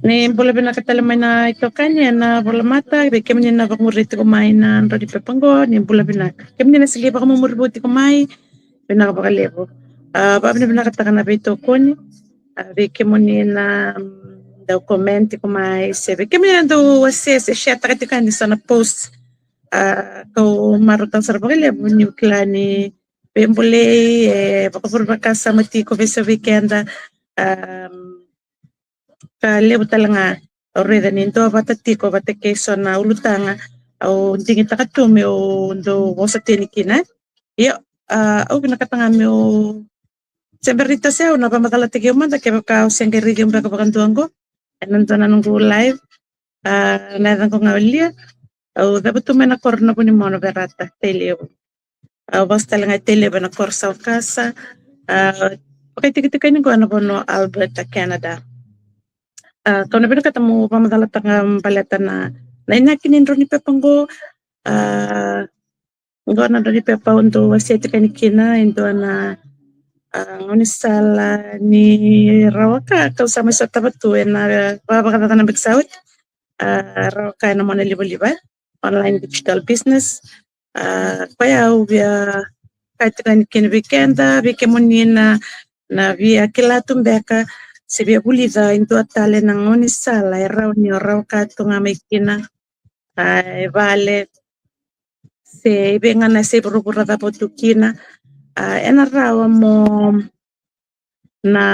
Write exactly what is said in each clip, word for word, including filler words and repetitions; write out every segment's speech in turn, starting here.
Ni bula vinaka tale mai na itokani ena volamata, vei kemuni na vakamuri tiko mai na drau ni pepa qo, ni bula vinaka. Kemuni na sili vakamuri vou tiko mai, vinaka vakalevu. A, vavinavinakataka na veitokoni, a, vei kemuni na, mm, dau comment tiko mai, se vei kemuni na dau assess, e share taka tiko yani so na post. A, kau marautaka sara vakalevu niu kila ni veibulei, e vakavure vakasama tiko vei so vei keda. Am, ka levu tale ga au raica ni dua vata tiko vata kei so na ulutaga au digitaka tu meu dau vosa tini kina. Io, a, au vinakata ga meu se bera ni toso au na vakamacalataki au mada kevaka au se qai raici au beka vakadua qo ena dua na noqu live. A, na yacaqu ga o Lia, au cavutu mai na koro na Vunimono, Verata, Tailevu. Au vosa tale ga i Tailevu ena koro Saukasa. A, vakaitikotiko yani qo ena vanua o Alberta, Canada. A, kau na vinakata meu vakamacalataka baleta na, na inaki ni drau ni pepa qo. A, qo na drau ni pepa au dau wasea tiko yani kina e dua na, a, gaunisala ni rawa ka kau sa mai sotava tu ena, a, vakacaca na beka sa oti. A, rawa ka ena monalivaliva, online digital business. A, koya au via kaya tiko yani kina vei keda, vei kemuni na, na via kila tu beka se via vulica e dua tale na gaunisala e rawa ni o rawa ka tu ga mai kina. A, e vale se i vei ga na se vuravura cava o tu kina. A, ena rawa mo na,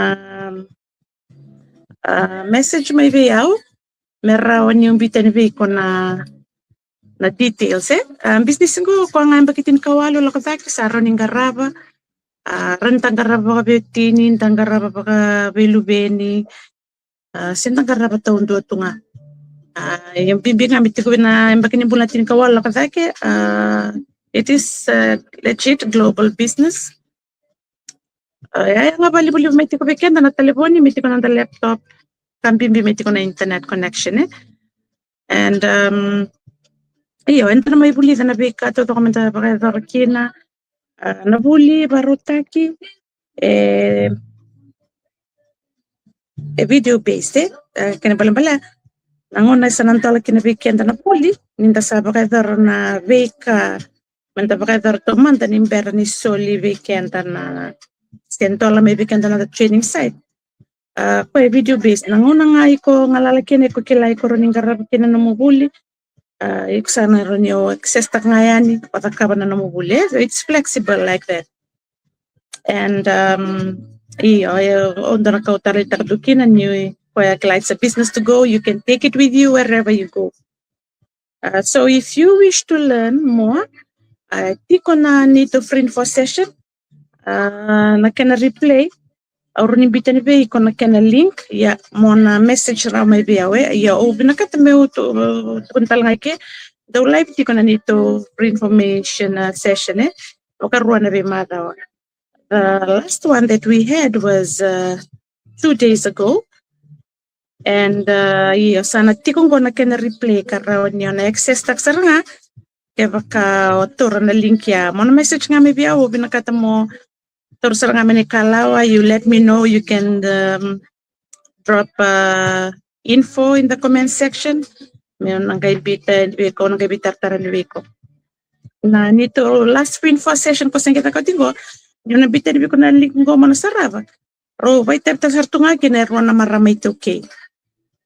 a, message mai vei au me rawa niu biuta yani vei iko na, na details, e. A, business qo koya ga yabaki tinikawalu lako cake sa rawa ni qarava. A, rawa ni da qarava vakaveiwatini, da qarava vakaveiluveni. A, se da qarava taudua tu ga. A, ia bibi ga me tiko vei na yabaki ni bula na tinikawalu lako cake. A, it is a legit global business. A, ia, ia ga vakalivaliva me tiko vei keda na talevoni, me tiko na noda laptop, ka bibi me tiko na internet connection, e. And, um, io, eda na mai vulica na veika taucoko meda vakayacora kina. A, na vuli vakarautaki, e, e video based, e. E, kena balebale na gauna sa na dola kina vei keda na vuli, ni da sa vakayacora na veika meda vakayacora taumada ni bera ni soli vei keda na, se dola mai vei keda na training site. A, koya e video based. Na gauna ga iko galala kina, iko kila iko rawa ni qarava kina nomu vuli, a, iko sa na rawa ni o access taka ga yani, o cakava na nomu vuli, e. So it's flexible like that. And, um, io, e, o dua na ka au taleitaka tu kina ni koya kila, it's a business to go, you can take it with you wherever you go. Uh, so if you wish to learn more, uh, tiko na neitou free info session, uh, na kena replay, au rawa ni biuta yani vei iko na kena link, ia mo na message rawa mai vei au, e. Ia au vinakata meu tu, tukuna tale ga i ke, dau live tiko na neitou free information, uh, session, e, vakarua na veimacawa. The last one that we had was, uh, two days ago. And, uh, io, sa na tiko qo na kena replay ka rawa ni o na access taka sara ga. Kevaka o taura na link ya, mo na message ga mai vei au, au vinakata mo taura sara ga mai na ikalawa, you let me know, you can, um, drop, uh, info in the comment section. Meu na qai biuta yani vei iko, na qai veitaratara yani vei iko. Na neitou last free info session ko se qai caka oti qo, meu na biuta yani vei iko na link qo mo na sarava. Rau vakaitavi sara tu ga kina e rua na marama iTaukei.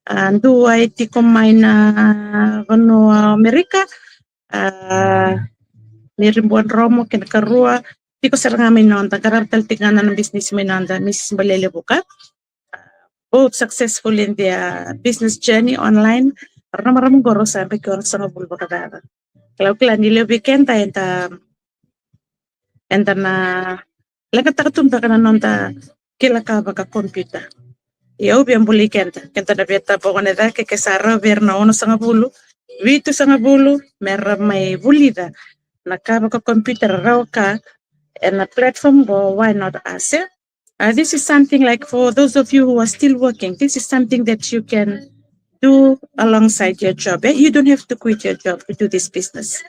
A, dua e tiko mai na vanua Amerika, a, Mary Buadromo, kena karua tiko sara ga mai noda, qarava tale tiko ga na nona business mai noda, Missus Balelevuka. Both successful in their business journey online. Rau na marama qo rau sa yabaki onosagavulu vakacaca. Kila, kila ni levu vei keda eda, eda na leqataka tu beka na noda kila ka vakakompiuta. Ia au via bulai keda, keda na via taba gone cake ke sa rawa vei ira na onosagavulu, vitusagavulu, me ra mai vulica na ka vakakompiuta, rawa ka ena platform qo, why not us, e? Uh, this is something like for those of you who are still working, this is something that you can do alongside your job, eh? You don't have to quit your job to do this business.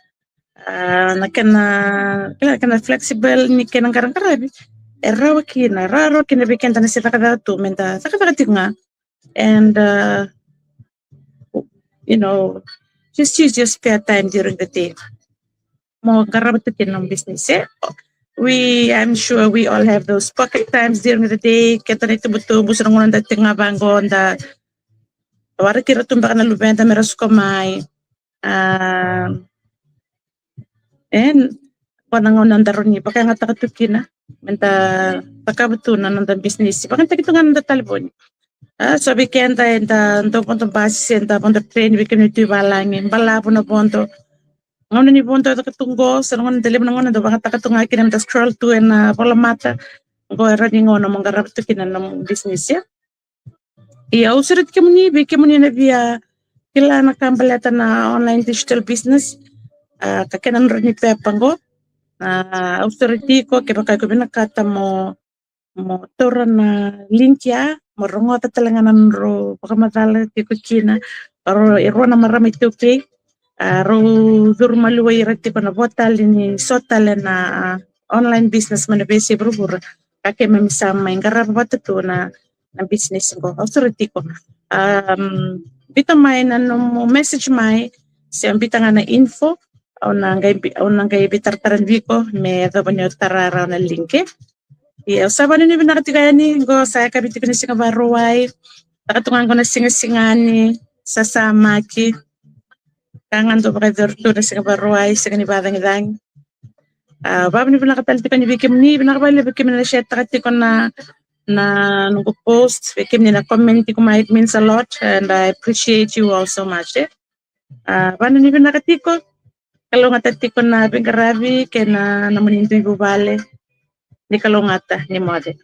Uh, na kena, kena, kena flexible ni kena qaraqaravi. e rawa kina, rawa kina vei keda na se cakacaka tu, me da cakacaka tiko ga. And uh, you know, just use your spare time during the day. Mo qarava tu kina nomu business, e? We, I'm sure we all have those pocket times during the day. Keda na itubutubu, sa na gauna da tiko ga vaqo, da waraki ira tu beka na luveda me ra suka mai. Ah, e, qo na gauna da rawa ni vakayagataka tu kina me da cakava tu na noda business. Vakayagataki tu ga na noda talevoni. Ah, so vei keda eda dau vodo basi se da vodo train, vei kemuni tu i valagi, balavu na vodo. Gauna ni vodo e caka tu qo, sa na gauna da levu na gauna da vakayagataka tu ga kina me da scroll tu ena volamata. Qo e rawa ni gauna mo qarava tu kina na nomu business, ia. Ia au sureti kemuni, vei kemuni na via kila na ka baleta na online digital business, ah, ka kena nodra ni pepa qo. Ah, au sureti iko, kevaka iko vinakata mo, mo taura na link ya, mo rogoca tale ga na nodrau vakamacala tiko kina. Rau, e rua na marama iTaukei, ah, rau curu maliwai ira tiko na vo tale ni so tale na, ah, online business mai na veiyasai vuravura. Ka keimami sa mai qarava vata tu na, na business qo. Au sureti iko. Um, biuta mai na nomu message mai, se biuta ga na info, au na qai bi-, au na qai veitaratara vei iko me yacova ni o tara rawa na link, e. Ia au sa vakanuinui vinaka tiko yani, qo sa yakavi tiko ni siga Vakarauwai. Taka tu ga qo na sigasiga ni sasamaki. Ka ga dau vakayacori tu na siga Vakarauwai, siga ni vakacagicagi. Ah, vakanuinui vinaka tale tiko yani vei kemuni, vinaka vakalevu vei kemuni na share taka tiko na, na noqu post, vei kemuni na comment tiko mai, it means a lot, and I appreciate you all so much, e. Ah, vakanuinui vinaka tiko, kalougata tiko na veiqaravi kei na, na nomuni dui vuvale. Ni kalougata, ni moce.